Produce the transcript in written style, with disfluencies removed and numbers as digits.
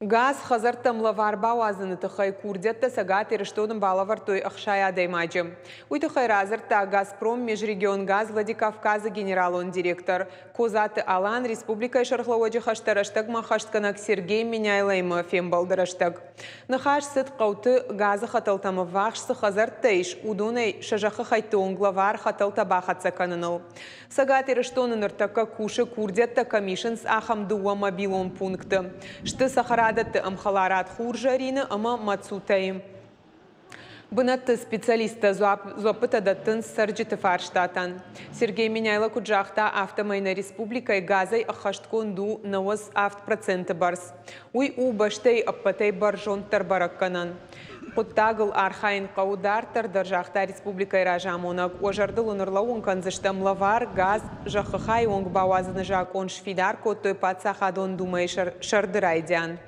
Газ хӕдзӕрттӕм лӕвар бауадзыны тыххӕй курдиӕттӕ Цӕгат Ирыстоны балӕвӕрдтой 60 адӕймаджы. Уый тыххӕй радзырдта «Газпром Межрегионгаз Владикавказ-ы» генералон директор Козаты Алан республикӕйы сӕргълӕууӕджы хӕстӕ рӕстӕгмӕ ӕххӕстгӕнӕг Сергей Меняйлоимӕ фембӕлды рӕстӕг. Ныхас цыд хъӕуты газы хӕтӕлтӕм ӕввахс цы хӕдзӕрттӕ ис, уыдонӕй сӕ зӕххы хӕйтты онг лӕвар хӕтӕлтӕ бахӕццӕ кӕныныл. Цӕгат Ирыстоны ныртӕккӕ кусы курдиӕттӕ кӕм исынц, ахӕм дыууӕ мобилон пункты. Сты цӕхӕрадӕтты ӕмхӕларад Хурзӕрины ӕмӕ Мацутӕйы. Бынӕтты специалисттӕ дзуӕппытӕ дӕттынц цӕрджыты фарстатӕн. Сергей Меняйло куыд загъта, афтӕмӕй нӕ республикӕйы газӕй ӕххӕстгонд у 97 проценты бӕрц. Уый у бӕстӕйы ӕппӕтӕй бӕрзонддӕр бӕрӕггӕнӕн. Хъуыддагыл архайын хъӕуы дарддӕр дӕр, загъта республикӕйы разамонӕг. Уӕ зӕрдыл уын ӕрлӕууын кӕндзыстӕм, лӕвар газ зӕххы хайы онг бауадзыны закъон сфидар кодтой Паддзахадон Думӕйы сӕрды райдиан.